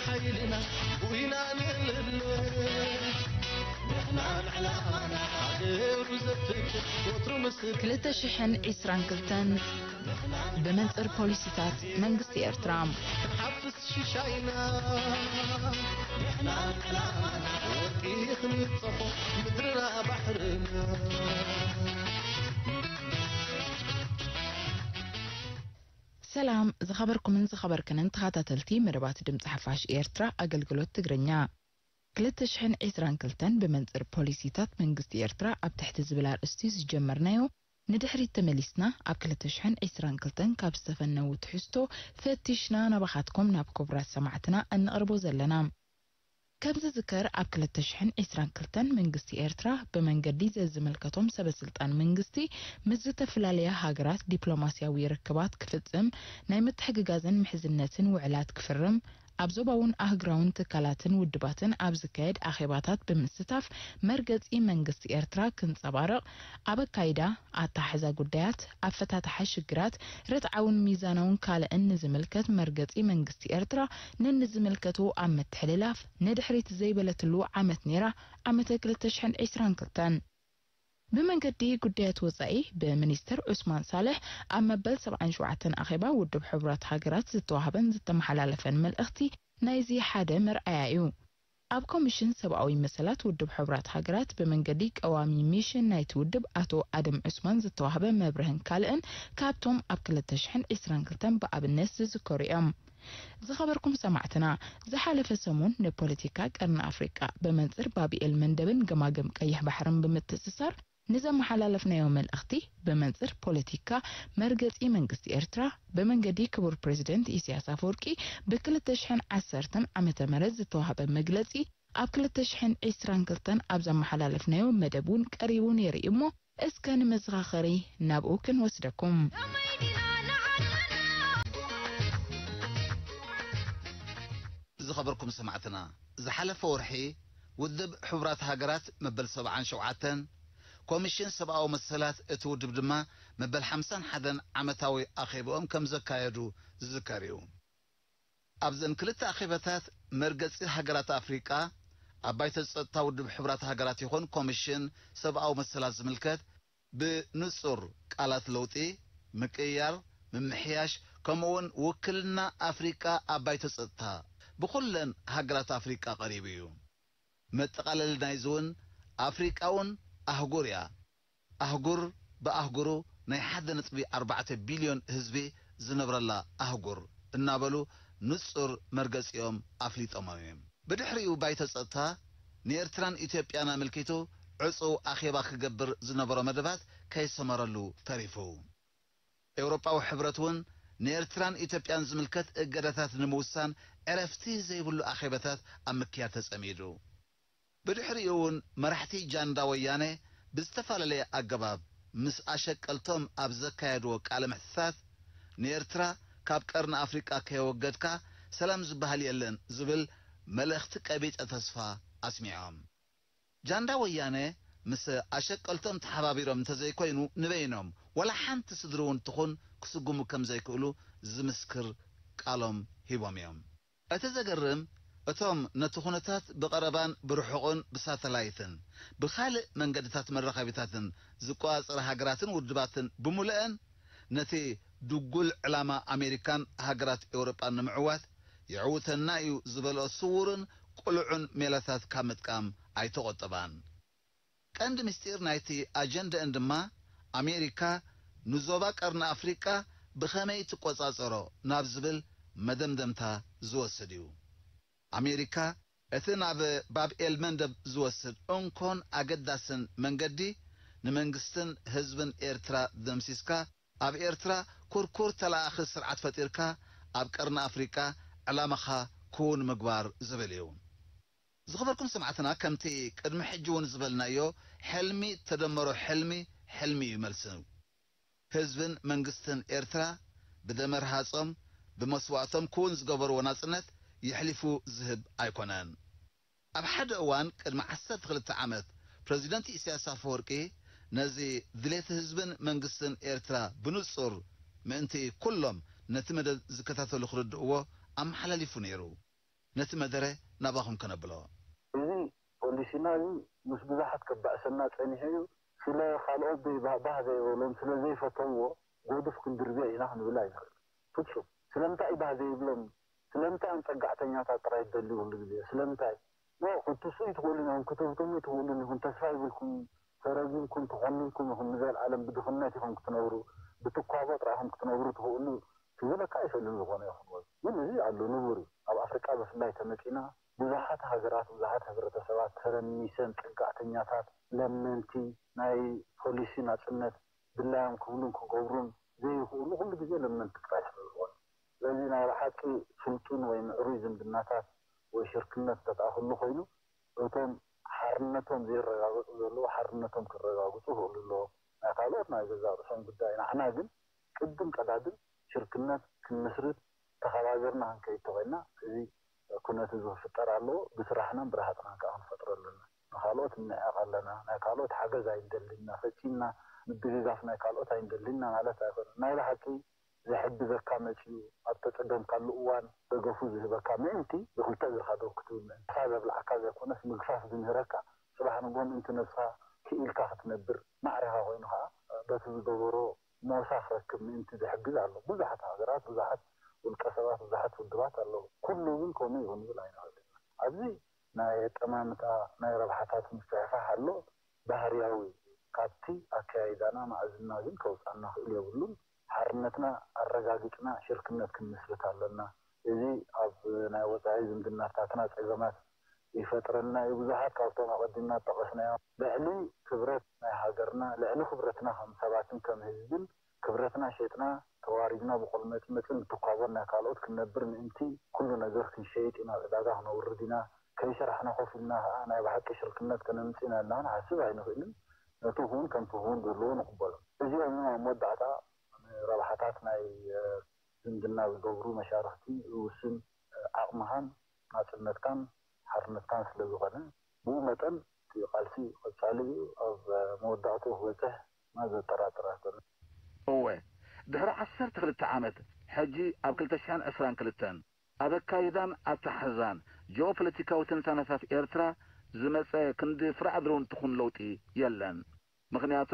ሓይልና ቡኢና ንልለ ንሕና ንዕላማና ሃገሩ ዘፍቅር ወትሩ ምስል ክልተ ሽሕን ዕስራን ክልተን ብመንጽር ፖሊሲታት መንግስቲ ኤርትራ። ክንሓፍስ ሽሻይና ንሕና ንዕላማና ወርቂ ክንብጽሖ ምድርና ባሕርና። ሰላም ዝኸበርኩምን ዝኸበርክንን ተኸታተልቲ መደባት ድምፂ ሓፋሽ ኤርትራ ኣገልግሎት ትግርኛ። ክልተ ሽሕን ዕስራን ክልተን ብመንፅር ፖሊሲታት መንግስቲ ኤርትራ ኣብ ትሕቲ ዝብል ኣርእስቲ ዝጀመርናዮ ንድሕሪት ተመሊስና ኣብ ክልተ ሽሕን ዕስራን ክልተን ካብ ዝተፈነዉ ትሕዝቶ ፈቲሽና ናባኻትኩም ናብ ክቡራት ሰማዕትና እንቕርቦ ዘለና። ከም ዝዝከር ኣብ ክልተ ሽሕን ዕስራን ክልተን መንግስቲ ኤርትራ ብመንገዲ ዘዝምልከቶም ሰበ ስልጣን መንግስቲ ምስ ዝተፈላለያ ሃገራት ዲፕሎማስያዊ ርክባት ክፍጽም፣ ናይ ምትሕግጋዝን ምሕዝነትን ውዕላት ክፍርም፣ ኣብ ዞባውን ኣህጉራውን ትካላትን ውድባትን ኣብ ዝካየድ ኣኼባታት ብምስታፍ መርገጺ መንግስቲ ኤርትራ ክንጸባርቕ፣ ኣብ ኣካይዳ ኣተሓሕዛ ጉዳያት፣ ኣፈታትሓ ሽግራት፣ ርትዓውን ሚዛናውን ካልእን ንዝምልከት መርገጺ መንግስቲ ኤርትራ ነንዝምልከቶ ኣብ ምትሕልላፍ ንድሕሪት ዘይበለትሉ ዓመት ነይራ፣ ዓመተ ክልተ ሽሕን ዕስራን ክልተን። ብመንገዲ ጉዳያት ወጻኢ ብሚኒስተር ዑስማን ሳልሕ ኣብ መበል ሰብዓን ሸውዓተን ኣኼባ ውድብ ሕቡራት ሃገራት ዝተዋህበን ዝተመሓላለፈን መልእኽቲ ናይዚ ሓደ መርኣያ እዩ። ኣብ ኮሚሽን ሰብኣዊ መሰላት ውድብ ሕቡራት ሃገራት ብመንገዲ ቀዋሚ ሚሽን ናይቲ ውድብ ኣቶ ኣደም ዑስማን ዝተዋህበ መብርህን ካልእን ካብቶም ኣብ ክልተ ሽሕን ዕስራን ክልተን ብኣብነት ዝዝከሩ እዮም። ዝኸበርኩም ሰማዕትና፣ ዝሓለፈ ሰሙን ንፖለቲካ ቀርኒ ኣፍሪቃ ብመንጽር ባብኤል መንደብን ገማግም ቀይሕ ባሕርን ብምትእስሳር ንዘመሓላለፍናዮ መልእኽቲ፣ ብመንጽር ፖለቲካ መርገጺ መንግስቲ ኤርትራ ብመንገዲ ክቡር ፕረዚደንት ኢሳያስ ኣፈወርቂ ብክልተ ሽሕን ዓሰርተን ዓመተ ምህረት ዝተዋህበ መግለጺ ኣብ ክልተ ሽሕን ዕስራን ክልተን ኣብ ዘመሓላለፍናዮ መደብ እውን ቀሪቡ ነይሩ እዩ እሞ፣ እስከ ንመዘኻኸሪ ናብኡ ክንወስደኩም። ዝኸበርኩም ሰማዕትና፣ ዝሓለፈ ወርሒ ውድብ ሕቡራት ሃገራት መበል ሰብዓን ሸውዓተን፣ ኮሚሽን ሰብኣዊ መሰላት እቲ ውድብ ድማ መበል ሓምሳን ሓደን ዓመታዊ ኣኼብኦም ከም ዘካየዱ ዝዝከር እዩ። ኣብዘን ክልተ ኣኼባታት መርገጺ ሃገራት ኣፍሪቃ ኣብ ባይቶ ጸጥታ ውድብ ሕቡራት ሃገራት ይኹን ኮሚሽን ሰብኣዊ መሰላት ዝምልከት ብንጹር ቃላት ለውጢ፣ ምቅይያር፣ ምምሕያሽ፣ ከምኡውን ውክልና ኣፍሪቃ ኣብ ባይቶ ጸጥታ ብኹለን ሃገራት ኣፍሪቃ ቀሪቡ እዩ። መጠቓለሊ ናይዚ እውን ኣፍሪቃ እውን ኣህጉር እያ። ኣህጉር ብኣህጉሩ ናይ ሓደ ነጥቢ ኣርባዕተ ቢልዮን ህዝቢ ዝነብረላ ኣህጉር እናበሉ ንጹር መርገጺኦም ኣፍሊጦም እዮም። ብድሕሪኡ ባይቶ ጸጥታ ንኤርትራን ኢትዮጵያን ኣመልኪቱ ዕጹው ኣኼባ ክገብር ዝነበሮ መደባት ከይሰመረሉ ተሪፉ። ኤውሮጳዊ ሕብረት እውን ንኤርትራን ኢትዮጵያን ዝምልከት እገዳታት ንምውሳን ዕረፍቲ ዘይብሉ ኣኼባታት ኣብ ምክያድ ተጸሚዱ። ብድሕሪኡ እውን መራሕቲ ጃንዳ ወያነ ብዝተፈላለየ ኣገባብ ምስ ኣሸቀልቶም ኣብ ዘካየድዎ ቃለ ምሕትታት፣ ንኤርትራ ካብ ቀርኒ ኣፍሪቃ ከየወገድካ ሰላም ዝበሃል የለን ዝብል መልእኽቲ ቀቢጸ ተስፋ ኣስሚዖም። ጃንዳ ወያነ ምስ ኣሸቀልቶም ተሓባቢሮም እንተዘይኮይኑ ንበይኖም ዋላ ሓንቲ ስድሪ እውን ትኹን ክስጉሙ ከም ዘይክእሉ ዝምስክር ቃሎም ሂቦም እዮም። እቲ ዘገርም፣ እቶም ነቲ ኩነታት ብቐረባን ብርሑቕን ብሳተላይትን ብኻልእ መንገድታት መራኸቢታትን ዝቆጻጸራ ሃገራትን ውድባትን ብምሉአን ነቲ ድጉል ዕላማ ኣሜሪካን ሃገራት ኤውሮጳን ንምዕዋት የዕውተና እዩ ዝበልኦ ስዉርን ቅሉዕን ሜላታት ካብ ምጥቃም ኣይተቖጠባን። ቀንዲ ምስጢር ናይቲ ኣጀንደአን ድማ ኣሜሪካ ንዞባ ቀርኒ ኣፍሪቃ ብኸመይ ትቆጻጸሮ ናብ ዝብል መደምደምታ ዝወስድ እዩ። ኣሜሪካ እቲ ናብ ባብ ኤል መንደብ ዝወስድ እንኮን ኣገዳስን መንገዲ ንመንግስትን ህዝብን ኤርትራ ደምሲስካ ኣብ ኤርትራ ኩርኩር ተለኣኺ ስርዓት ፈጢርካ ኣብ ቀርኒ ኣፍሪቃ ዕላማኻ ክውን ምግባር ዝብል እዩ። ዝኸበርኩም ሰማዕትና፣ ከምቲ ቅድሚ ሕጂ እውን ዝበልናዮ፣ ሕልሚ ተደመሮ ሕልሚ፣ ሕልሚ እዩ መልሱ። ህዝብን መንግስትን ኤርትራ ብደመ ርሃጾም ብመስዋእቶም ክውን ዝገበርዎ ናጽነት የሕሊፉ ዝህብ ኣይኮነን። ኣብ ሓደ እዋን ቅድሚ ዓሰርተ ክልተ ዓመት ፕረዚደንት ኢሳያስ ኣፈወርቂ ነዚ ድሌት ህዝብን መንግስትን ኤርትራ ብንጹር ምእንቲ ኩሎም ነቲ መደብ ዝከታተሉ ክርድእዎ ኣመሓላሊፉ ነይሩ። ነቲ መደረ ናባኹም ከነብሎ። እዚ ፖሊሲና እዚ ምስ ብዙሓት ከባእሰና ጸኒሑ እዩ። ስለ ካልኦት ዘይባህ ዘይበሎም ስለ ዘይፈተውዎ ጎዱፍ ክንድርብዮ ኢና ክንብል ኣይንኽእል። ፍጹም። ስለምንታይ ባህ ዘይብሎም? ስለምንታይ ኣንጸጋዕተኛታት ጥራይ ትደልዩ ኩሉ ግዜ? ስለምንታይ? ኖ ክትስኡ ይትኽእሉን ኢኹም፣ ክትህብትሙ ይትኽእሉን ኢኹም፣ ተስፋ ይብልኩም፣ ተረጊምኩም፣ ተኾኒንኩም ኢኹም፣ ንዘልኣለም ብድኽነት ኢኹም ክትነብሩ፣ ብትኳቦ ጥራይ ኢኹም ክትነብሩ ትኽእሉ ክብለካ ኣይኽእልን ዝኾነ ይኹን ወገን። ግን እዚ ኣሎ፣ ንቡር እዩ። ኣብ ኣፍሪቃ ብፍላይ ተመጺና ብዙሓት ሃገራት፣ ብዙሓት ሕብረተሰባት ተረሚሰን፣ ጽግዕተኛታት፣ ለመንቲ፣ ናይ ፖሊሲ ናጽነት ድላዮም ክብሉን ክገብሩን ዘይኽእሉ ኩሉ ግዜ ለመንቲ ጥራይ ስለ ዝኾኑ። ስለዚ ናይ ብሓቂ ስልጡን ወይ ምዕሩይ ዝምድናታት ወይ ሽርክነት እንተደኣ ክህሉ ኮይኑ፣ እቶም ሓርነቶም ዘየረጋገጹ ዘለዉ ሓርነቶም ክረጋግጹ ክኽእሉ ኣለዎም። ናይ ካልኦት ናይ ገዛእ ርእሶም ጉዳይ። ንሕና ግን ቅድም ቀዳድም ሽርክነት ክንምስርት ተኸባቢርና ክንከይድ ተኾይንና፣ እዚ ኩነት እዚ ክፍጠር ኣለዎ። ብስራሕናን ብረሃጽናን ከኣ ክንፈጥሮ ኣለና። ንኻልኦት ንንዕቕ ኣለና፣ ናይ ካልኦት ሓገዝ ኣይንደልን ኢና፣ ፈጺምና ምድግጋፍ ናይ ካልኦት ኣይንደልን ኢና ማለት ኣይኮነን። ናይ ብሓቂ ዝሕግዘካ መጺኡ ኣብ ተጸገምካሉ እዋን ደገፉ ዝህበካ ምእንቲ ብኽልተ እግርኻ ደው ክትብል ምእንቲ። ንስኻ ዘብልዓካ ዘይኮነስ ምግፋፍ ዝምህረካ፣ ጽባሕ ንግሆ ምእንቲ ነብስኻ ክኢልካ ክትነብር፣ ማዕሬኻ ኮይኑ ኸኣ በቲ ዝገበሮ ሞሳ ክረክብ ምእንቲ ዝሕግዝ ኣሎ። ብዙሓት ሃገራት፣ ብዙሓት ውልቀ ሰባት፣ ብዙሓት ውድባት ኣለዉ። ኩሉ ግን ከምኡ ይኹን ዝብል ኣይንኽእልን ኢና። ኣብዚ ናይ ኣጠማምታ ናይ ረብሓታት ምፍሕፋሕ ኣሎ። ባህርያዊ እዩ። ካብቲ ኣከያይዳና ማዕዝና ግን ከውጽኣና ክእል የብሉን። ሓርነትና ኣረጋጊጽና ሽርክነት ክንምስርት ኣለና። እዚ ኣብ ናይ ወጻኢ ዝምድናታትና ጸገማት ይፈጥረልና እዩ። ብዙሓት ካብቶም ኣቐዲምና ዝጠቐስናዮም ልዕሊ ክብረት ናይ ሃገርና፣ ልዕሊ ክብረትና ከም ሰባትን ከም ህዝብን ክብረትና ሸጥና ተዋሪድና ብቆልመጽመጽን ብትኳቦን ናይ ካልኦት ክንነብር ምእንቲ ኩሉ ነገር ክንሸይጥ ኢና፣ ዕዳጋ ክነውርድ ኢና፣ ከይሰራሕና ኮፍ ኢልና ከኣ ናይ ብሓቂ ሽርክነት ከነምጽእ ኢና ኢልና ክንሓስብ ኣይንኽእልን። ነቲ ክውን ከምቲ ክውን ዘለዎ ንቕበሎ። እዚኦም እዮም ኣብ መወዳእታ ንረብሓታት ናይ ዝምድና ዝገብሩ መሻርኽቲ ዝውስን ዓቕምኻን ናጽነትካን ሓርነትካን ስለ ዝኾነ፣ ብኡ መጠን እቲ ቃልሲ ቀጻሊ እዩ። ኣብ መወዳእትኡ ክበጽሕ ድማ ዘጠራጥር ኣይኮነን። እወ፣ ድሕሪ ዓሰርተ ክልተ ዓመት፣ ሕጂ ኣብ ክልተ ሽሕን ዕስራን ክልተን፣ ኣብ ኣካይዳን ኣተሓሕዛን ጂኦፖለቲካዊ ትንታነታት ኤርትራ ዝመጸ ክንዲ ፍረ ኣድርውን ትኹን ለውጢ የለን። ምኽንያቱ፣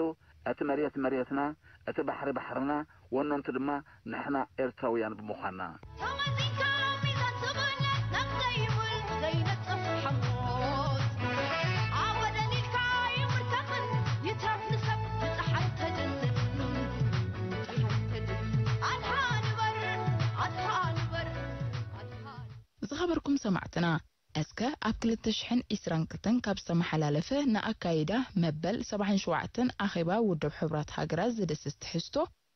እቲ መሬት መሬትና፣ እቲ ባሕሪ ባሕርና፣ ወነንቱ ድማ ንሕና ኤርትራውያን ብምዃንና። ተመዚንካ ሎሚ ዘትብለ ከም ዘይውል ዘይነጽፍ ሓሞት፣ ኣወደሊልካ ይምርካኽን ይትረፍ ንሰብ ብጸሓይ ተጀንን፣ ጸሓይ ተጀንን። ኣድሓ ንበር፣ ኣድሓ ንበር፣ ኣድሓ ንበር። ዝኸበርኩም ሰማዕትና፣ እስከ ኣብ ክልተ ሽሕን ዕስራን ክልተን ካብ ዝተመሓላለፈ ንኣካይዳ መበል ሰብዓን ሸውዓተን ኣኼባ ውድብ ሕቡራት ሃገራት ዝድስስ ትሕዝቶ፣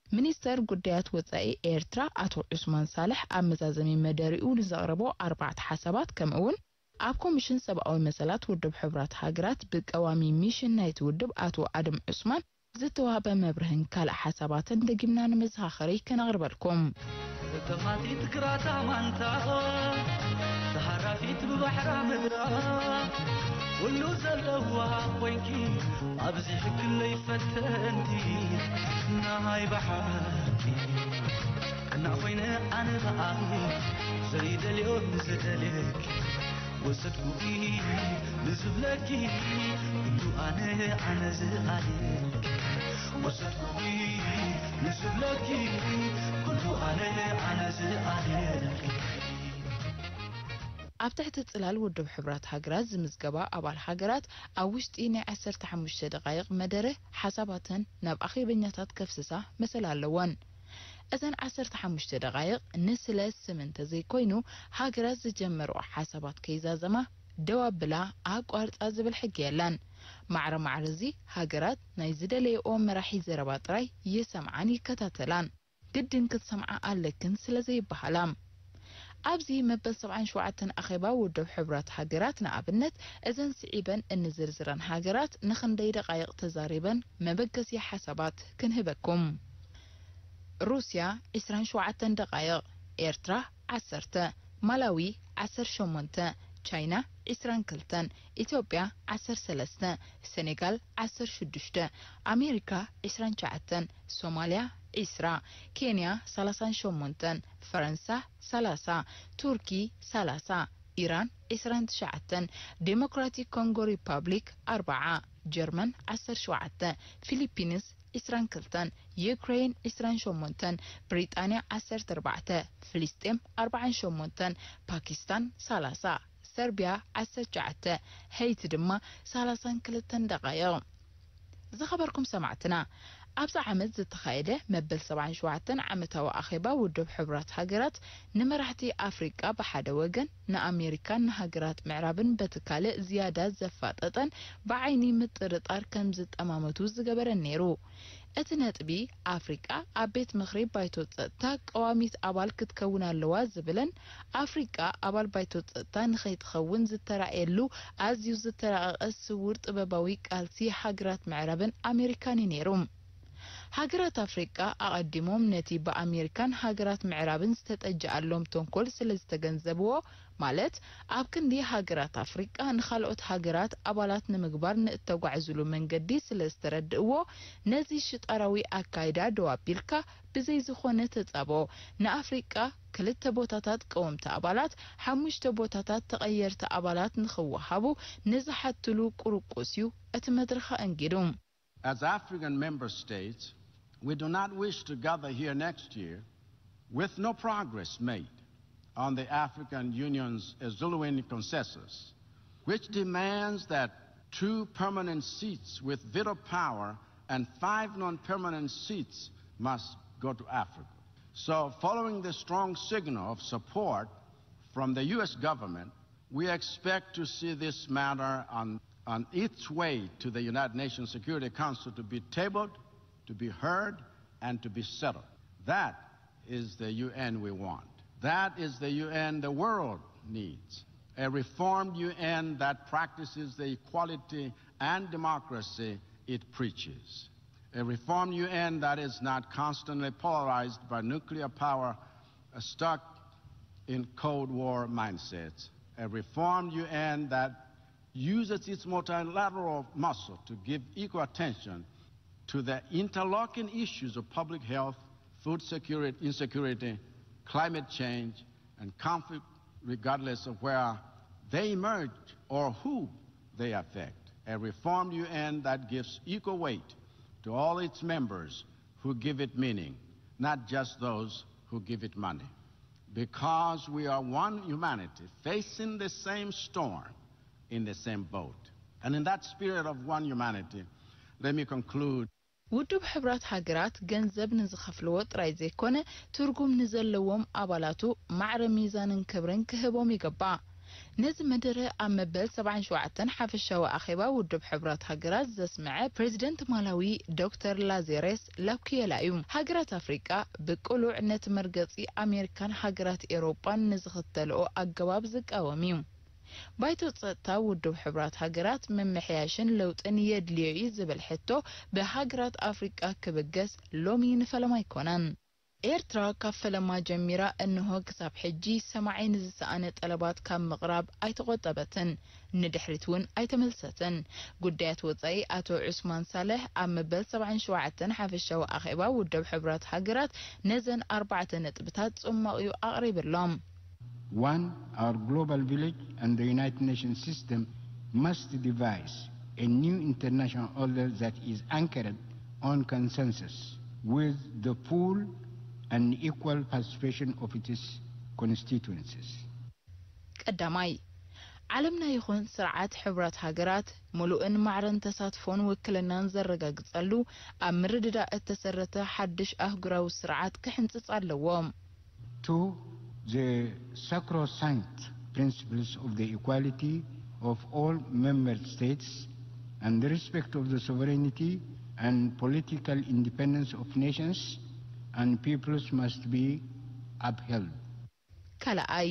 ሚኒስተር ጉዳያት ወጻኢ ኤርትራ ኣቶ ዑስማን ሳልሕ ኣብ መዛዘሚ መደሪኡ ንዘቕረቦ ኣርባዕተ ሓሳባት፣ ከምኡ'ውን ኣብ ኮሚሽን ሰብኣዊ መሰላት ውድብ ሕቡራት ሃገራት ብቀዋሚ ሚሽን ናይቲ ውድብ ኣቶ ኣደም ዑስማን ዝተዋህበ መብርህን ካልእ ሓሳባትን ደጊምና ንመዘኻኸሪ ከነቕርበልኩም። ተማቲት ግራታ ማንታ ተሃራፊት ብባሕራ ምድራ፣ ኩሉ ዘለዋ ኮይንኪ ኣብዚ ሕግለይ ፈተንቲ ናይ ብሓቂ። ኣና ኮይነ ኣነ ብኣኺ ዘይደልዮ ንዝደልየኪ ወሰድኩኪ ንዝብለኪ፣ ኩሉ ኣነ ኣነ ዝኣልየኪ። ወሰድኩኪ ንዝብለኪ፣ ኩሉ ኣነ ኣነ ዝኣልየኪ። ኣብ ትሕቲ ጽላል ውድብ ሕቡራት ሃገራት ዝምዝገባ ኣባል ሃገራት ኣብ ውሽጢ ናይ ዓሰርተ ሓሙሽተ ደቓይቕ መደረ ሓሳባተን ናብ ኣኼበኛታት ከፍስሳ መሰል ኣለወን። እዘን ዓሰርተ ሓሙሽተ ደቓይቕ ንስለ ስም እንተዘይኮይኑ፣ ሃገራት ዝጀመርኦ ሓሳባት ከይዛዘማ ደው ኣብላ ኣቋርጻ ዝብል ሕጊ የለን። ማዕረ ማዕረ እዚ፣ ሃገራት ናይ ዝደለይኦ መራሒ ዘረባ ጥራይ ይሰምዓን ይከታተላን። ግድን ክትሰምዓ ኣለክን ስለ ዘይበሃላ። ኣብዚ መበል ሰብዓን ሸውዓተን ኣኼባ ውድብ ሕቡራት ሃገራት ንኣብነት፣ እዘን ስዒበን እንዝርዝረን ሃገራት ንኽንደይ ደቓይቕ ተዛሪበን መበገሲ ሓሳባት ክንህበኩም። ሩስያ ዕስራን ሸውዓተን ደቓይቕ፣ ኤርትራ ዓሰርተ፣ ማላዊ ዓሰርተ ሸሞንተ፣ ቻይና ዕስራን ክልተን፣ ኢትዮጵያ ዓሰርተ ሰለስተ፣ ሰኔጋል ዓሰርተ ሽዱሽተ፣ ኣሜሪካ ዕስራን ትሽዓተን፣ ሶማልያ ዕስራ፣ ኬንያ ሰላሳን ሸሞንተን፣ ፈረንሳ ሰላሳ፣ ቱርኪ ሰላሳ፣ ኢራን ዕስራን ትሽዓተን፣ ዴሞክራቲክ ኮንጎ ሪፓብሊክ ኣርብዓ፣ ጀርመን ዓሰርተ ሸውዓተ፣ ፊሊፒንስ ዕስራን ክልተን፣ ዩክሬን ዕስራን ሸሞንተን፣ ብሪጣንያ ዓሰርተ ኣርባዕተ፣ ፍልስጤም ኣርባዓን ሸሞንተን፣ ፓኪስታን ሰላሳ፣ ሰርቢያ ዓሰርተ ትሽዓተ፣ ሀይቲ ድማ ሰላሳን ክልተን ደቓይቕ። ዝኸበርኩም ሰማዕትና፣ ኣብዚ ዓመት ዝተኻየደ መበል ሰብዓን ሸውዓተን ዓመታዊ ኣኼባ ውድብ ሕቡራት ሃገራት ንመራሕቲ ኣፍሪቃ ብሓደ ወገን፣ ንኣሜሪካን ንሃገራት ምዕራብን በቲ ካልእ ዝያዳ ዘፋጠጠን ብዓይኒ ምጥርጣር ከም ዝጠማመቱ ዝገበረን ነይሩ። እቲ ነጥቢ፣ ኣፍሪቃ ኣብ ቤት ምኽሪ ባይቶ ጸጥታ ቀዋሚት ኣባል ክትከውን ኣለዋ ዝብልን ኣፍሪቃ ኣባል ባይቶ ጸጥታ ንኸይትኸውን ዝተራእየሉ ኣዝዩ ዝተራቐቐ ስዉር ጥበባዊ ቃልሲ ሃገራት ምዕራብን ኣሜሪካን እዩ ነይሩ። ሃገራት ኣፍሪቃ ኣቐዲሞም ነቲ ብኣሜሪካን ሃገራት ምዕራብን ዝተጠጅኣሎም ተንኮል ስለ ዝተገንዘብዎ፣ ማለት ኣብ ክንዲ ሃገራት ኣፍሪቃ ንኻልኦት ሃገራት ኣባላት ንምግባር ንእተጓዕዝሉ መንገዲ ስለ ዝተረድእዎ፣ ነዚ ሽጣራዊ ኣካይዳ ደው ኣቢልካ ብዘይ ዝኾነ ተጻብኦ ንኣፍሪቃ ክልተ ቦታታት ቀወምቲ ኣባላት፣ ሓሙሽተ ቦታታት ተቐየርቲ ኣባላት ንኽወሃቡ ንዝሓትሉ ቁርቁስ እዩ እቲ መድረኽ ኣንጊዱ። As African member states, we do not wish to gather here next year with no progress made on the African Union's Zuluini consensus, which demands that two permanent seats with veto power and five non-permanent seats must go to Africa. So, following the strong signal of support from the U S government, we expect to see this matter on, on its way to the United Nations Security Council to be tabled, to be heard, and to be settled. That is the U N we want. That is the U N the world needs. A reformed U N that practices the equality and democracy it preaches. A reformed U N that is not constantly polarized by nuclear power, uh, stuck in Cold War mindsets. A reformed U N that uses its multilateral muscle to give equal attention to the interlocking issues of public health, food security, insecurity, climate change, and conflict, regardless of where they emerge or who they affect. A reformed U N that gives equal weight to all its members who give it meaning, not just those who give it money. Because we are one humanity facing the same storm in the same boat. And in that spirit of one humanity, let me conclude. ውድብ ሕቡራት ሃገራት ገንዘብ ንዝኸፍልዎ ጥራይ ዘይኮነ፣ ትርጉም ንዘለዎም ኣባላቱ ማዕረ ሚዛንን ክብርን ክህቦም ይግባእ። ነዚ መደረ ኣብ መበል ሰብዓን ሸውዓተን ሓፈሻዊ ኣኼባ ውድብ ሕቡራት ሃገራት ዘስምዐ ፕሬዚደንት ማላዊ ዶክተር ላዜሬስ ላኩየላ እዩ። ሃገራት ኣፍሪቃ ብቅሉዕ ነቲ መርገጺ ኣሜሪካን ሃገራት ኤውሮጳን ንዝኽተልኦ ኣገባብ ዝቃወም እዩ። ባይቶ ጸጥታ ውድብ ሕቡራት ሃገራት ምምሕያሽን ለውጥን የድልዮ እዩ ዝብል ሕቶ ብሃገራት ኣፍሪቃ ክብገስ ሎሚ ንፈለማ ኣይኮነን። ኤርትራ ካብ ፈለማ ጀሚራ እንሆ ክሳብ ሕጂ ሰማዒ ንዝሰኣነ ጠለባት ካብ ምቕራብ ኣይተቖጠበትን፣ ንድሕሪት እውን ኣይተመልሰትን። ጉዳያት ወጻኢ ኣቶ ዑስማን ሳልሕ ኣብ መበል ሰብዓን ሸውዓተን ሓፈሻዊ ኣኼባ ውድብ ሕቡራት ሃገራት ነዘን ኣርባዕተ ነጥብታት ጽሟቕ እዩ ኣቕሪብሎም። One, our global village and the United Nations system must devise a new international order that is anchored on consensus with the full and equal participation of its constituencies. ቀዳማይ፣ ዓለምና ይኹን ስርዓት ሕቡራት ሃገራት ምሉእን ማዕረን ተሳትፎን ውክልናን ዘረጋግጸሉ ኣብ ምርድዳእ እተሰረተ ሓድሽ ኣህጉራዊ ስርዓት ክሕንጽጽ ኣለዎ። Two, the sacrosanct principles of the equality of all member states and the respect of the sovereignty and political independence of nations and peoples must be upheld. ካልኣይ፣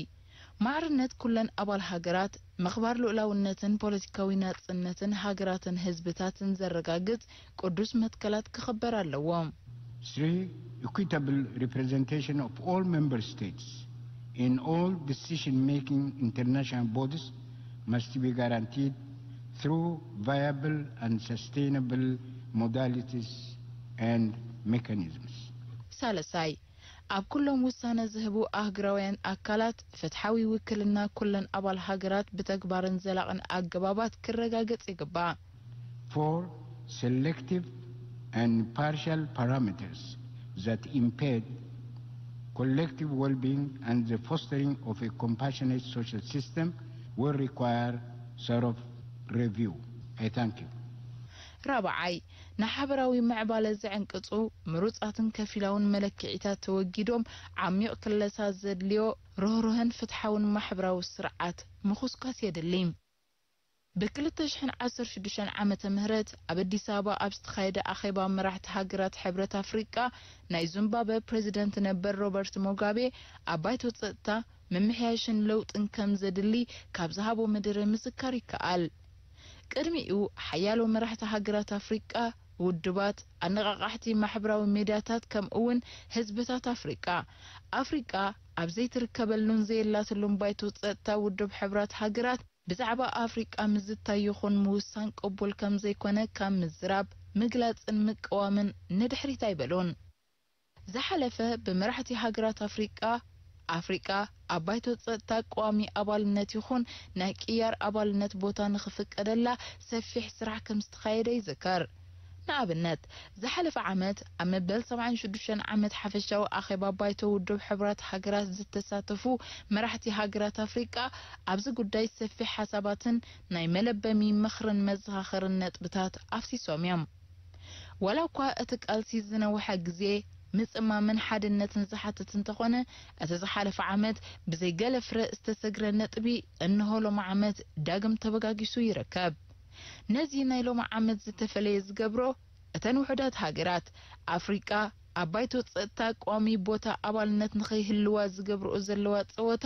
ማዕርነት ኩለን ኣባል ሃገራት፣ ምኽባር ልኡላውነትን ፖለቲካዊ ናጽነትን ሃገራትን ህዝብታትን ዘረጋግጽ ቅዱስ መትከላት ክኽበር ኣለዎ። Three, equitable representation of all member states in all decision-making international bodies must be guaranteed through viable and sustainable modalities and mechanisms. ሳልሳይ፣ ኣብ ኩሎም ውሳነ ዝህቡ ኣህግራውያን ኣካላት ፍትሓዊ ውክልና ኩለን ኣባል ሃገራት ብተግባርን ዘላቕን ኣገባባት ክረጋገጽ ይግባእ። Four, selective and partial parameters that impede collective well-being and the fostering of a compassionate social system will require thorough review. I thank you. ራብዓይ፣ ንሓበራዊ ምዕባለ ዝዕንቅጹ ምሩጻትን ከፊላውን መለክዒታት ተወጊዶም፣ ዓሚቕ ክለሳ ዘድልዮ ርህሩህን ፍትሓውን ማሕበራዊ ስርዓት ምኹስኳስ የድሊ። ብ ክልተ ሽሕን ዓሰርተ ሽዱሽተን ዓመተ ምህረት ኣብ ኣዲስ ኣበባ ኣብ ዝተኻየደ ኣኼባ መራሕቲ ሃገራት ሕብረት ኣፍሪቃ፣ ናይ ዙምባበ ፕሬዚደንት ነበር ሮበርት ሞጋቤ ኣብ ባይቶ ጸጥታ ምምሕያሽን ለውጥን ከም ዘድሊ ካብ ዝሃቦ መደረ ምዝካር ይከኣል። ቅድሚኡ ሓያሎ መራሕቲ ሃገራት ኣፍሪቃ፣ ውድባት፣ ኣነቓቓሕቲ ማሕበራዊ ሜድያታት ከምኡ እውን ህዝብታት ኣፍሪቃ፣ ኣፍሪቃ ኣብ ዘይትርከበሉን ዘየላትሉን ባይቶ ጸጥታ ውድብ ሕቡራት ሃገራት ብዛዕባ ኣፍሪቃ ምዝታይ ይኹን ምውሳን ቅቡል ከም ዘይኮነ ካብ ምዝራብ፣ ምግላጽን ምቅዋምን ንድሕሪት ኣይበሉን። ዝሓለፈ ብመራሕቲ ሃገራት ኣፍሪቃ፣ ኣፍሪቃ ኣብ ባይቶ ጸጥታ ቀዋሚ ኣባልነት ይኹን ናይ ቅያር ኣባልነት ቦታ ንኽፍቀደላ ሰፊሕ ስራሕ ከም ዝተኻየደ ይዝከር። ንኣብነት፣ ዝሓለፈ ዓመት ኣብ መበል ሰብዓን ሽዱሽተን ዓመት ሓፈሻዊ ኣኼባ ባይቶ ውድብ ሕቡራት ሃገራት ዝተሳተፉ መራሕቲ ሃገራት ኣፍሪቃ ኣብዚ ጉዳይ ሰፊሕ ሓሳባትን ናይ መለበሚ ምኽርን መዘኻኸርን ነጥብታት ኣፍሲሶም እዮም። ዋላ እኳ እቲ ቃልሲ ዝነውሐ ግዜ፣ ምጽማምን ሓድነትን ዝሓትት እንተኾነ፣ እቲ ዝሓለፈ ዓመት ብዘይ ገለ ፍረ ዝተሰግረ ነጥቢ እንሆ ሎሚ ዓመት ዳግም ተበጋጊሱ ይርከብ። ነዚ ናይ ሎሚ ዓመት ዝተፈለየ ዝገብሮ፣ እተን ውሑዳት ሃገራት ኣፍሪቃ ኣብ ባይቶ ጸጥታ ቀዋሚ ቦታ ኣባልነት ንኸይህልዋ ዝገብርኦ ዘለዋ ጸወታ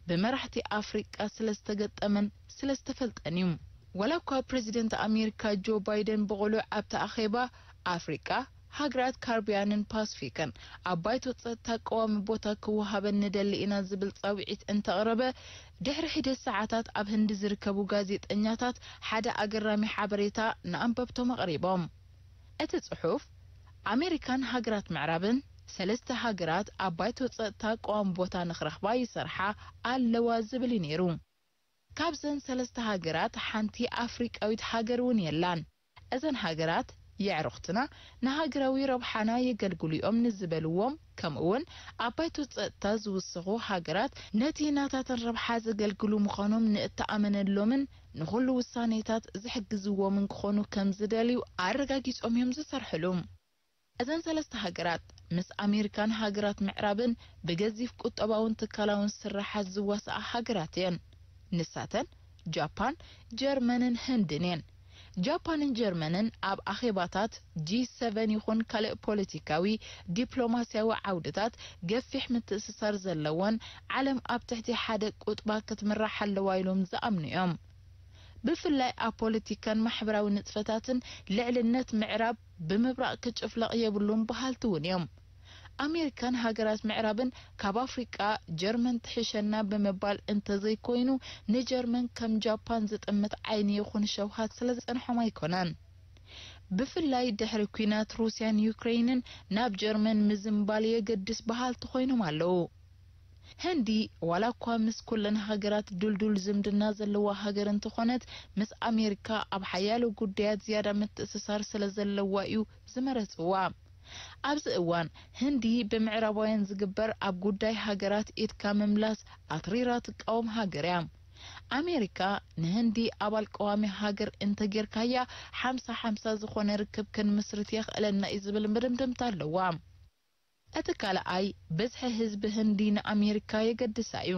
ብመራሕቲ ኣፍሪቃ ስለ ዝተገጠመን ስለ ዝተፈልጠን እዩ። ዋላ እኳ ፕረዚደንት ኣሜሪካ ጆ ባይደን ብቕሉዕ ኣብቲ ኣኼባ ኣፍሪቃ፣ ሃገራት ካሪብያንን ፓስፊክን ኣብ ባይቶ ጸጥታ ቀዋሚ ቦታ ክወሃበን ንደሊ ኢና ዝብል ጻውዒት እንተቕረበ፣ ድሕሪ ሒደት ሰዓታት ኣብ ህንዲ ዝርከቡ ጋዜጠኛታት ሓደ ኣገራሚ ሓበሬታ ንኣንበብቶም ኣቕሪቦም። እቲ ጽሑፍ፣ ኣሜሪካን ሃገራት ምዕራብን ሰለስተ ሃገራት ኣብ ባይቶ ጸጥታ ቀዋሚ ቦታ ንኽረኽባ ይሰርሓ ኣለዋ ዝብል እዩ ነይሩ። ካብዘን ሰለስተ ሃገራት ሓንቲ ኣፍሪቃዊት ሃገር እውን የላን። እዘን ሃገራት የዕሩኽትና ንሃገራዊ ረብሓና የገልግሉ እዮም ንዝበልዎም፣ ከምኡ እውን ኣብ ባይቶ ጸጥታ ዝውስኹ ሃገራት ነቲ ናታተን ረብሓ ዘገልግሉ ምዃኖም ንእተኣመነሎምን ንኹሉ ውሳኔታት ዝሕግዝዎምን ክኾኑ ከም ዝደልዩ ኣረጋጊጾም እዮም ዝሰርሕሉ። እዘን ሰለስተ ሃገራት ምስ ኣሜሪካን ሃገራት ምዕራብን ብገዚፍ ቁጠባውን ትካላውን ስርሓት ዝዋስኣ ሃገራት እየን። ንሳተን ጃፓን፣ ጀርመንን ህንድን እየን። ጃፓንን ጀርመንን ኣብ ኣኼባታት ጂ ሰቨን ይኹን ካልእ ፖለቲካዊ፣ ዲፕሎማስያዊ ዓውድታት ገፊሕ ምትእስሳር ዘለወን፣ ዓለም ኣብ ትሕቲ ሓደ ቁጥባ ክትምራሕ ኣለዋ ኢሎም ዝኣምኑ እዮም። ብፍላይ ኣብ ፖለቲካን ማሕበራዊ ንጥፈታትን ልዕልነት ምዕራብ ብምብራቕ ክጭፍለቕ የብሉን በሃልቲ እውን እዮም። ኣሜሪካን ሃገራት ምዕራብን ካብ ኣፍሪቃ ጀርመን ትሕሸና ብምባል እንተዘይኮይኑ፣ ንጀርመን ከም ጃፓን ዝጥምት ዓይኒ ይኹን ሸውሃት ስለ ዝጸንሖም ኣይኮነን። ብፍላይ ድሕሪ ኲናት ሩስያን ዩክረይንን ናብ ጀርመን ምዝንባል የገድስ በሃልቲ ኮይኖም ኣለዉ። ህንዲ ዋላ እኳ ምስ ኩለን ሃገራት ድልዱል ዝምድና ዘለዋ ሃገር እንተኾነት፣ ምስ ኣሜሪካ ኣብ ሓያሎ ጉዳያት ዝያዳ ምትእስሳር ስለ ዘለዋ እዩ ዝመረጽዋ። ኣብዚ እዋን ህንዲ ብምዕራባውያን ዝግበር ኣብ ጉዳይ ሃገራት ኢድካ ምምላስ ኣትሪራ ትቃወም ሃገር እያ። ኣሜሪካ ንህንዲ ኣባል ቀዋሚ ሃገር እንተጌርካያ ሓምሳ ሓምሳ ዝኾነ ርክብ ክንምስርት የኽእለና እዩ ዝብል ምድምድምታ ኣለዋ። እቲ ካልኣይ ብዝሒ ህዝቢ ህንዲ ንኣሜሪካ የገድሳ እዩ።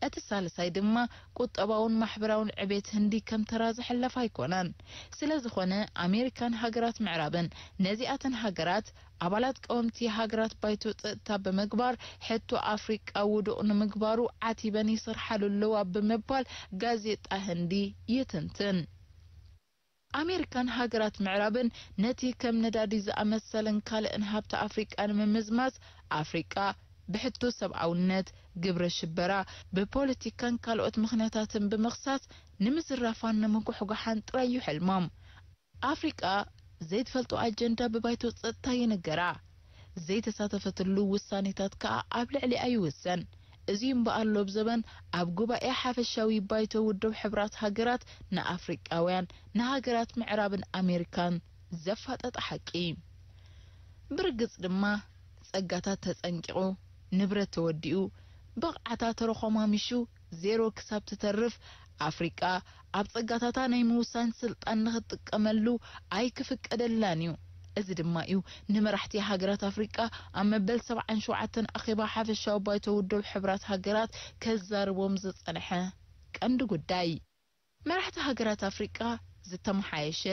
እቲ ሳልሳይ ድማ ቁጠባውን ማሕበራውን ዕቤት ህንዲ ከም ተራ ዝሕለፍ ኣይኮነን። ስለ ዝኾነ ኣሜሪካን ሃገራት ምዕራብን ነዚኣተን ሃገራት ኣባላት ቀወምቲ ሃገራት ባይቶ ጸጥታ ብምግባር ሕቶ ኣፍሪቃ ውዱቕ ንምግባሩ ዓቲበን ይሰርሓሉ ኣለዋ ብምባል ጋዜጣ ህንዲ ይትንትን። ኣሜሪካን ሃገራት ምዕራብን ነቲ ከም ነዳዲ ዝኣመሰለን ካልእን ሃብቲ ኣፍሪቃ ንምምዝማዝ ኣፍሪቃ ብሕቶ ሰብኣውነት፣ ግብረ ሽበራ፣ ብፖለቲካን ካልኦት ምኽንያታትን ብምኽሳስ ንምዝራፋን ንምጉሕጓሓን ጥራይ እዩ ሕልሞም። ኣፍሪቃ ዘይትፈልጦ ኣጀንዳ ብባይቶ ጸጥታ ይንገራ። ዘይተሳተፈትሉ ውሳኔታት ከኣ ኣብ ልዕሊኣ ይውሰን። እዚ እምበኣር ሎብ ዘበን ኣብ ጉባኤ ሓፈሻዊ ባይቶ ውድብ ሕብራት ሃገራት ንኣፍሪቃውያን፣ ንሃገራት ምዕራብን ኣሜሪካን ዘፋጠጠ ሓቂ። ብርግጽ ድማ፣ ጸጋታት ተጸንቂቑ፣ ንብረት ተወዲኡ፣ ብቕዓታ ተረኾማሚሹ ዜሮ ክሳብ ትተርፍ፣ ኣፍሪቃ ኣብ ጸጋታታ ናይ ምውሳን ስልጣን ንኽትጥቀመሉ ኣይክፍቀደላን እዩ። እዚ ድማ እዩ ንመራሕቲ ሃገራት ኣፍሪቃ ኣብ መበል ሰብዓን ሸውዓተን ኣኼባ ሓፈሻዊ ባይቶ ውድብ ሕብራት ሃገራት ከዛርቦም ዝጸንሐ ቀንዲ ጉዳይ። መራሕቲ ሃገራት ኣፍሪቃ ዝተመሓየሸ፣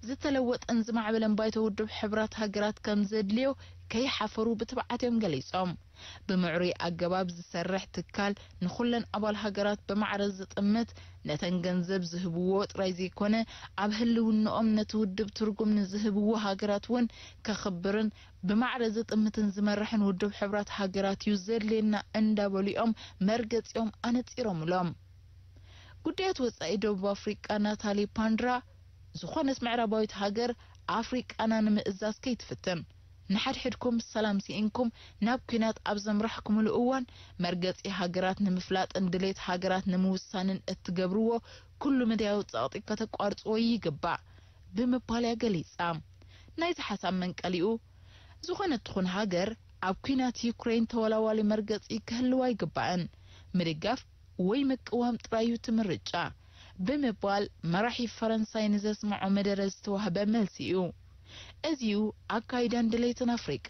ዝተለወጠን ዝማዕበለን ባይቶ ውድብ ሕብራት ሃገራት ከም ዘድልዮ ከይሓፈሩ ብትብዓት እዮም ገሊጾም። ብምዕሩይ ኣገባብ ዝሰርሕ ትካል ንኹለን ኣባል ሃገራት ብማዕረ ዝጥምት፣ ነተን ገንዘብ ዝህብዎ ጥራይ ዘይኮነ፣ ኣብ ህልውንኦም ነቲ ውድብ ትርጉም ንዝህብዎ ሃገራት እውን ከኽብርን ብማዕረ ዝጥምትን ዝመርሕን ውድብ ሕብራት ሃገራት እዩ ዘድልየና እንዳበሉ እዮም መርገጺኦም ኣነጺሮምሎም። ጉዳያት ወጻኢ ደቡብ ኣፍሪቃ ናታሊ ፓንድራ፣ ዝኾነት ምዕራባዊት ሃገር ኣፍሪቃና ንምእዛዝ ከይትፍትን፣ ንሓድሕድኩም ሰላም ስኢንኩም ናብ ኲናት ኣብ ዘምራሕኩምሉ እዋን፣ መርገጺ ሃገራት ንምፍላጥን ድሌት ሃገራት ንምውሳንን እትገብርዎ ኩሉ መዳያዊ ጸቕጢ ከተቋርጽዎ ይግባእ ብምባል እያ ገሊጻ። ናይዚ ሓሳብ መንቀሊኡ፣ ዝኾነት ትኹን ሃገር ኣብ ኲናት ዩክሬን ተወላዋሊ መርገጺ ክህልዋ ኣይግባእን። ምድጋፍ ወይ ምቅዋም ጥራይ እዩ እቲ ምርጫ ብምባል መራሒ ፈረንሳይ ንዘስምዖ መደረ ዝተዋህበ መልሲ እዩ። እዚ እዩ ኣካይዳን ድሌትን ኣፍሪቃ።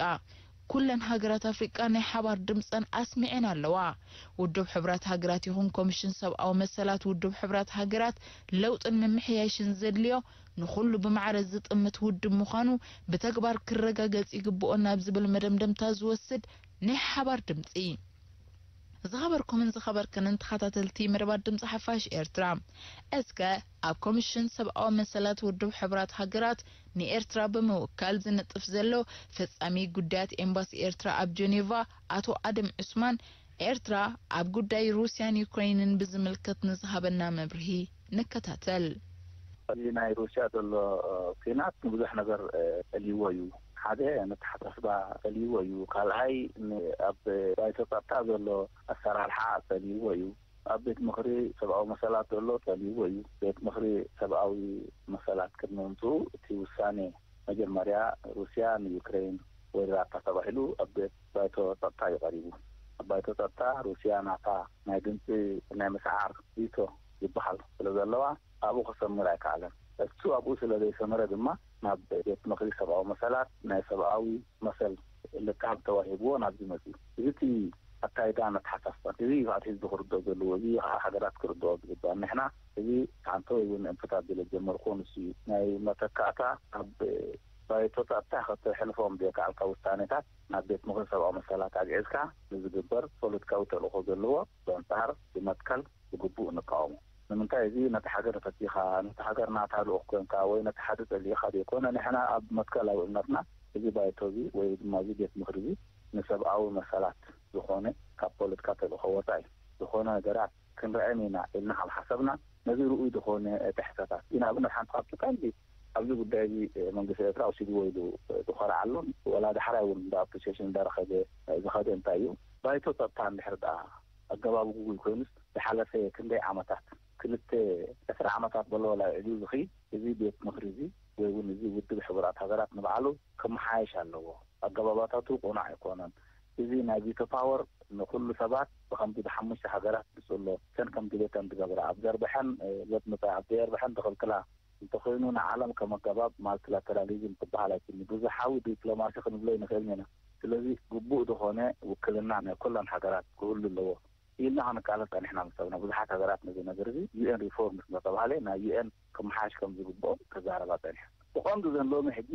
ኩለን ሃገራት ኣፍሪቃ ናይ ሓባር ድምጸን ኣስሚዐን ኣለዋ። ውድብ ሕብራት ሃገራት ይኹን ኮሚሽን ሰብኣዊ መሰላት ውድብ ሕብራት ሃገራት ለውጥን ምምሕያሽን ዘድልዮ ንኹሉ ብማዕረ ዝጥምት ውድብ ምዃኑ ብተግባር ክረጋገጽ ይግብኦ ናብ ዝብል መደምደምታ ዝወስድ ናይ ሓባር ድምጺ። ዝኸበርኩምን ዝኸበርክንን ተኸታተልቲ መደባት ድምጺ ሓፋሽ ኤርትራ፣ እስከ ኣብ ኮሚሽን ሰብኣዊ መሰላት ውድብ ሕብራት ሃገራት ንኤርትራ ብምውካል ዝነጥፍ ዘሎ ፈጻሚ ጉዳያት ኤምባሲ ኤርትራ ኣብ ጀኔቫ ኣቶ ኣደም ዑስማን፣ ኤርትራ ኣብ ጉዳይ ሩስያን ዩክሬንን ብዝምልከት ንዝሃበና መብርሂ ንከታተል። እዚ ናይ ሩስያ ዘሎ ኲናት ንብዙሕ ነገር ጠልይዎ እዩ። ሓደ ነተሓሳስባ ጠልይዎ እዩ። ካልኣይ ኣብ ባይቶ ጸጥታ ዘሎ ኣሰራርሓ ጠልይዎ እዩ። ኣብ ቤት ምኽሪ ሰብኣዊ መሰላት ዘሎ ጠልይዎ እዩ። ቤት ምኽሪ ሰብኣዊ መሰላት ቅድሚ ምምፅኡ እቲ ውሳኔ መጀመርያ ሩስያ ንዩክሬን ወሪራታ ተባሂሉ ኣብ ቤት ባይቶ ጸጥታ እዩ ቀሪቡ። ኣብ ባይቶ ጸጥታ ሩስያ ናታ ናይ ድምፂ ናይ ምስዓር ቪቶ ዝበሃል ስለ ዘለዋ ኣብኡ ከሰምር ኣይከኣለን። እሱ ኣብኡ ስለ ዘይሰመረ ድማ ናብ ቤት ምኽሪ ሰብኣዊ መሰላት ናይ ሰብኣዊ መሰል ልቃብ ተዋሂብዎ ናብዚ መፅኡ። እዚ እቲ ኣካይዳን ኣተሓሳስባን እዚ እዩ ከዓ ህዝቢ ክርድኦ ዘለዎ፣ እዚ ከዓ ሃገራት ክርድኦ ዝግባእ። ንሕና እዚ ሓንቲ ወይ እውን እንፍታት ዝለ ጀመርኩዎ ንሱ እዩ። ናይ መተካእታ ኣብ ባይቶ ጸጥታ ከተሕልፎም ዘይከኣልካ ውሳኔታት ናብ ቤት ምኽሪ ሰብኣዊ መሰላት ኣግዒዝካ ንዝግበር ፖለቲካዊ ተልእኾ ዘለዎ ብኣንጻር ብመትከል ብግቡእ ንቃወሞ። ንምንታይ እዚ ነቲ ሃገር ተኪኻ ነቲ ሃገር ናታ ልኡኽ ኮንካ ወይ ነቲ ሓደ ጸሊእኻ ዘይኮነ ንሕና ኣብ መትከላዊ እምነትና እዚ ባይቶ እዚ ወይ ድማ እዚ ቤት ምኽሪ እዚ ንሰብኣዊ መሰላት ዝኾነ ካብ ፖለቲካ ተልእኾ ወጻኢ ዝኾነ ነገራት ክንርአን ኢና ኢልና ካብ ሓሰብና ነዚ ርኡይ ዝኾነ ጥሕሰታት ኢና ኣብነት ሓንቲ ካብቲ ቀንዲ ኣብዚ ጉዳይ እዚ መንግስቲ ኤርትራ ወሲድዎ ኢሉ ዝኮርዓሉን ወላ ዳሕራይ እውን እንዳ ኣፕሪሲሽን እንዳረኸበ ዝኸደ እንታይ እዩ ባይቶ ጸጥታ እንድሕር ደኣ ኣገባቡ ግጉይ ኮይኑስ ዝሓለፈ ክንደይ ዓመታት ክልተ ዕስራ ዓመታት በሎ ወላ ልዕሊኡ ዝኽይድ እዚ ቤት ምኽሪ እዚ ወይ እውን እዚ ውድብ ሕቡራት ሃገራት ንባዕሉ ክመሓየሽ ኣለዎ። ኣገባባታቱ ቅኑዕ ኣይኮነን። እዚ ናይ ቪቶ ፓወር ንኩሉ ሰባት ብከምዚ ብሓሙሽተ ሃገራት ብፅሎ ሰን ከም ድሌተን ዝገብራ ኣብ ዘርብሐን ዘጥምጣ ኣብ ዘየርብሐን ዝኽልክላ እንተኾይኑ ንዓለም ከም ኣገባብ ማልቲላተራሊዝም ክበሃል ኣይክእልን። ብዙሓዊ ዲፕሎማሲ ክንብሎ ኣይንኽእልን ኢና። ስለዚ ግቡእ ዝኾነ ውክልና ናይ ኩለን ሃገራት ክህሉ ኣለዎ ኢልና ክንቃለስ ጸኒሕና ምስ ሰብና። ብዙሓት ሃገራት ነዚ ነገር እዚ ዩ ኤን ሪፎርምስ እናተባህለ ናይ ዩ ኤን ክመሓየሽ ከም ዝግብኦ ክዛረባ ጸኒሐን። ብቐንዱ ዘን ሎሚ ሕጂ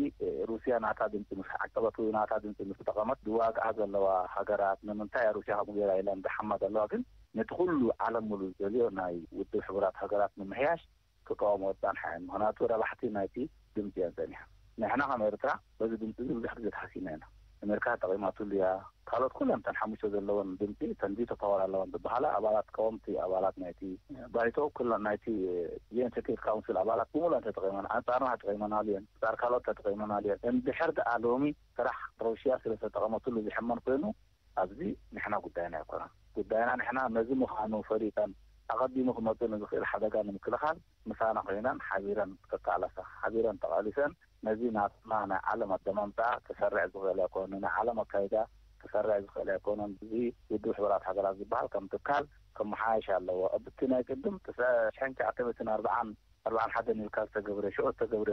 ሩስያ ናታ ድምፂ ምስ ዓቀበት ወይ ናታ ድምፂ ምስ ተጠቐመት ዝዋግኣ ዘለዋ ሃገራት ንምንታይ እያ ሩስያ ከምኡ ገይራ ኢለን ዝሓማ ዘለዋ ግን ነቲ ኩሉ ዓለም ሙሉእ ዝደልዮ ናይ ውድብ ሕቡራት ሃገራት ምምሕያሽ ክቃወምኦ ዝጸንሓ እየን። ምኽንያቱ ረባሕቲ ናይቲ ድምፂ እየን ጸኒሐን። ንሕና ከም ኤርትራ በዚ ድምፂ እዚ ብዙሕ ግዜ ተሓሲና ኢና። ኣሜሪካ ተጠቒማትሉ እያ። ካልኦት ኩለን እተን ሓሙሽተ ዘለወን ድምፂ፣ እተን ቪቶ ፓወር ኣለወን ዝበሃላ ኣባላት፣ ቀወምቲ ኣባላት ናይቲ ባይቶ፣ ኩለን ናይቲ ዩ ኤን ሴኩሪቲ ካውንስል ኣባላት ብምሉኣን ተጠቒመን፣ ኣንፃርና ተጠቒመናሉ እየን፣ ኣንፃር ካልኦት ተጠቒመናሉ እየን። እንድሕር ደኣ ሎሚ ስራሕ ሩስያ ስለ ዝተጠቐመትሉ ዝሕመን ኮይኑ፣ ኣብዚ ንሕና ጉዳይና ኣይኮነን። ጉዳይና ንሕና ነዚ ምዃኑ ፈሊጠን ኣቐዲሙ ክመፅእ ንዝኽእል ሓደጋ ንምክልኻል ምሳና ኮይነን ሓቢረን ክቃለሳ፣ ሓቢረን ተቓሊሰን ነዚ ናትና ናይ ዓለም ኣደማምፃ ክሰርዕ ዝኽእል ኣይኮነን፣ ናይ ዓለም ኣካይዳ ክሰርዕ ዝኽእል ኣይኮነን። እዚ ውድብ ሕቡራት ሃገራት ዝበሃል ከም ትካል ክመሓየሽ ኣለዎ። ኣብቲ ናይ ቅድም ተሰ-፣ ሽሕን ትሽዓተ ሚእትን ኣርባዓን ኣርባዓን ሓደን ኢልካ ዝተገብረ፣ ሽዑ ዝተገብረ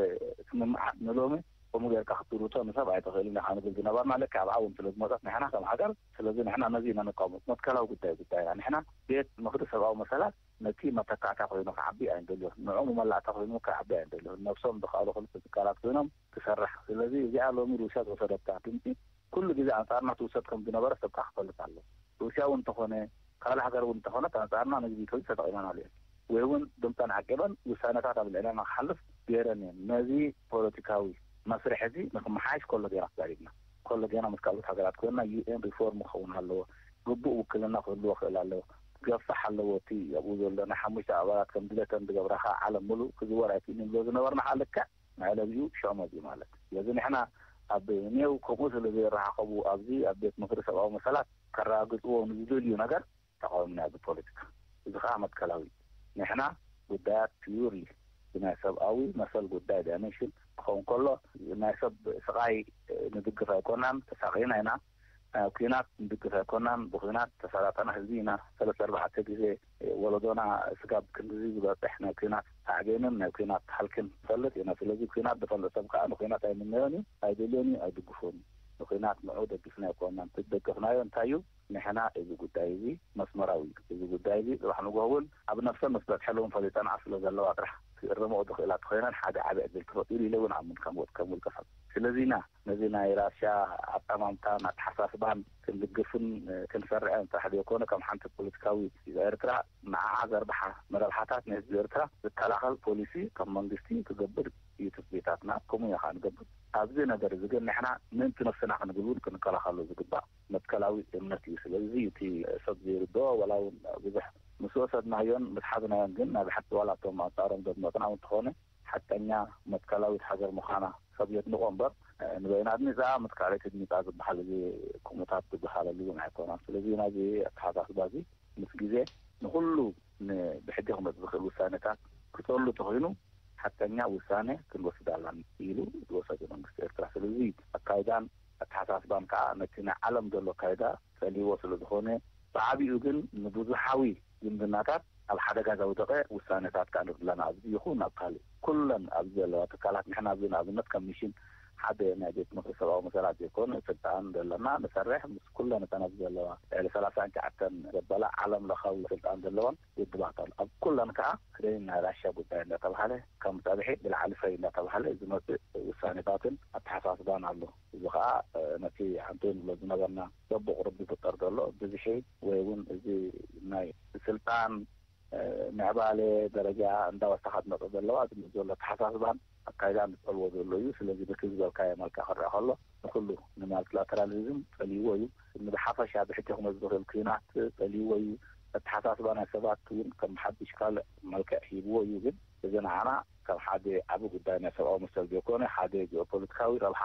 ስምምዓት ንሎሚ ከምኡ ጌርካ ክትርቶ ንሰብ ኣይትኽእልን ኢኻ ንብል ዝነበርና፣ ልክዕ ኣብኣ እውን ስለ ዝመፀት ንሕና ከም ሃገር። ስለዚ ንሕና ነዚ ኢና ንቃወሞ። መትከላዊ ጉዳይ ጉዳይና። ንሕና ቤት ምኽሪ ሰብኣዊ መሰላት ነቲ መተካእታ ኮይኑ ክዓቢ ኣይንደልዮን። ንዑ መመላእታ ኮይኑ ክዓቢ ኣይንደልዮን። ነብሶም ዝኸኣሉ ክልተ ትካላት ኮይኖም ክሰርሕ። ስለዚ እዚኣ ሎሚ ሩስያ ዝወሰደታ ድምፂ ኩሉ ግዜ ኣንፃርና ትውሰድ ከም ዝነበረ ሰብካ ክፈልጥ ኣሎ። ሩስያ እውን እንተኾነ፣ ካልእ ሃገር እውን እንተኾነት ኣንፃርና ነዚ ቪቶ እዚ ተጠቒመናሉ እየን። ወይ እውን ድምፀን ዓቂበን ውሳነታት ኣብ ልዕሌና ክሓልፍ ገይረን እየን። ነዚ ፖለቲካዊ መስርሕ እዚ ንክመሓየሽ ከሎ ጌና ተዛሪብና። ከሎ ጌና ምስ ካልኦት ሃገራት ኮይንና ዩ ኤን ሪፎርም ክኸውን ኣለዎ፣ ግቡእ ውክልና ክህልዎ ክእል ኣለዎ፣ ክገፍሕ ኣለዎ። እቲ ኣብኡ ዘሎ ናይ ሓሙሽተ ኣባላት ከም ድሌተን ዝገብራ ከዓ ዓለም ሙሉእ ክዝወር ኣይክእልን ንብሎ ዝነበርና ከዓ ልክዕ መዕለቢኡ ሽዑ መፂኡ ማለት። ስለዚ ንሕና ኣብ ኔው ከምኡ ስለ ዘይረሓቐቡ ኣብዚ ኣብ ቤት ምኽሪ ሰብኣዊ መሰላት ከረጋግፅዎ ንዝደልዩ ነገር ተቃዊምና ብፖለቲካ። እዚ ከዓ መትከላዊ እዩ። ንሕና ጉዳያት ፒውርሊ ብናይ ሰብኣዊ መሰል ጉዳይ ዳይሜንሽን ክኸውን ከሎ ናይ ሰብ ስቃይ ንድግፍ ኣይኮናን፣ ተሳቂና ኢና። ኣብ ኲናት ንድግፍ ኣይኮናን፣ ብኲናት ተሰላጠና ህዝቢ ኢና። ሰለስተ ኣርባዕተ ግዜ ወለዶና ስጋብ ክንድዚ ዝበፅሕ ናይ ኲናት ሳዕቤንን ናይ ኲናት ሃልክን ንፈልጥ ኢና። ስለዚ ኲናት ዝፈልጥ ሰብ ከዓ ንኲናት ኣይምነዮን እዩ፣ ኣይደልዮን እዩ፣ ኣይድግፎን እዩ። ንኲናት ንዑ ደጊፍና ኣይኮናን። እቲ ዝደገፍናዮ እንታይ እዩ? ንሕና እዚ ጉዳይ እዚ መስመራዊ እዩ። እዚ ጉዳይ እዚ ፅባሕ ንግሆ እውን ኣብ ነብሰን ምስ በፅሐለውን ፈሊጠንኣ ስለ ዘለዋ ጥራሕ ክእርምኦ ዝኽእላ ተኾይነን ሓደ ዓቢ ዕድል ተፈጢሩ ኢለ እውን ኣምን ከም ወጥ ከም ውልቀ ሰብ። ስለዚ ኢና ነዚ ናይ ራሽያ ኣጠማምታን ኣተሓሳስባን ክንድግፍን ክንሰርዕን ጥራሕ ዘይኮነ ከም ሓንቲ ፖለቲካዊ ኤርትራ ንዓዓ ዘርብሓ ንረብሓታት ንህዝቢ ኤርትራ ዝከላኸል ፖሊሲ ከም መንግስቲ ክገብር እዩ ትፅቢታትና። ከምኡ ኢና ከዓ ንገብር። ኣብዚ ነገር እዚ ግን ንሕና ምእንቲ ነብስና ክንብል እውን ክንከላኸሎ ዝግባእ መትከላዊ እምነት እዩ። ስለዚ እቲ ሰብ ዘይርድኦ ዋላ እውን ብዙሕ ምስ ወሰድናዮን ምስ ሓዝናዮን ግን ናይ ብሓቂ ዋላ እቶም ኣንፃሮም ዘድመፅና እውን እንተኾነ ሓቀኛ መትከላዊት ሃገር ምዃና ሰብ የድንቆ እምበር ንበይና ኣድሚፃ ምስ ካልኣይቲ ኣድሚፃ ዝበሃል እዚ ከምኡታት ዝበሃለሉ እውን ኣይኮነን። ስለዚ ናዚ ኣተሓሳስባ እዚ ምስ ግዜ ንኩሉ ን-፣ ብሕጂ ክመፅእ ዝኽእል ውሳኔታት ክፀሉ ተኾይኑ ሓቀኛ ውሳኔ ክንወስድ ኣላና ኢሉ ዝወሰደ መንግስቲ ኤርትራ። ስለዚ ኣካይዳን ኣተሓሳስባን ከዓ ነቲ ናይ ዓለም ዘሎ ኣካይዳ ጸልይዎ ስለ ዝኾነ፣ ብዓቢኡ ግን ንብዙሓዊ ዝምድናታት ኣብ ሓደጋ ዘውደቐ ውሳኔታት ከኣ ንርኢ ኣለና። ኣብዚ ይኹን ኣብ ካልእ፣ ኩለን ኣብዚ ዘለዋ ትካላት፣ ንሕና ኣብዚ ንኣብነት ከም ሚሽን ሓደ ናይ ቤት ምኽሪ ሰብኣዊ መሰላት ዘይኮነ ስልጣን ዘለና ንሰርሕ፣ ምስ ኩለን እተን ኣብዚ ዘለዋ ልዕሊ ሰላሳን ትሽዓተን ዘበላ ዓለም ለኻዊ ስልጣን ዘለወን ውድባት ኣሎ። ኣብ ኩለን ከኣ ክደይ ናይ ራሽያ ጉዳይ እንዳተባሃለ፣ ከም ጸብሒ ብላዕሊ ፈይ እንዳተባሃለ ዝመጽእ ውሳኔታትን ኣተሓሳስባን ኣሎ። እዚ ከኣ፣ እ፣ ነቲ ሓንቲ ንብሎ ዝነበርና በብቑሩብ ዝፍጠር ዘሎ ብዝሒ ወይ እውን እዚ ናይ ስልጣን፣ እ፣ ምዕባለ ደረጃ እንዳወሰኸት መጽእ ዘለዋ፣ ዝመጽእ ዘሎ ኣተሓሳስባን ኣካይዳን ዝጸልዎ ዘሎ እዩ። ስለዚ በቲ ዝበልካዮ መልክዕ ክረአ ከሎ ንኹሉ ንማልቲላተራሊዝም ጸልይዎ እዩ። ንብሓፈሻ ብሕጂ ክመጽእ ዝኽእል ኲናት ጸልይዎ እዩ። ኣተሓሳስባ ናይ ሰባት እውን ከም ሓድሽ ካልእ መልክዕ ሂብዎ እዩ። ግን እዚ ንዓና ከም ሓደ ዓቢ ጉዳይ ናይ ሰብኣዊ መሰል ዘይኮነ፣ ሓደ ጂኦፖለቲካዊ ረብሓ፣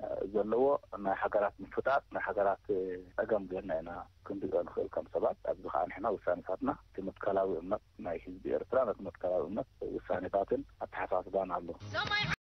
እ፣ ዘለዎ ናይ ሃገራት ምፍጣጥ፣ ናይ ሃገራት፣ እ፣ ጸገም ጌርና ኢና ክንሪኦ ንኽእል ከም ሰባት። ኣብዚ ከኣ ንሕና ውሳኔታትና እቲ መትከላዊ እምነት ናይ ህዝቢ ኤርትራ፣ ነቲ መትከላዊ እምነት ውሳኔታትን ኣተሓሳስባን ኣሎ።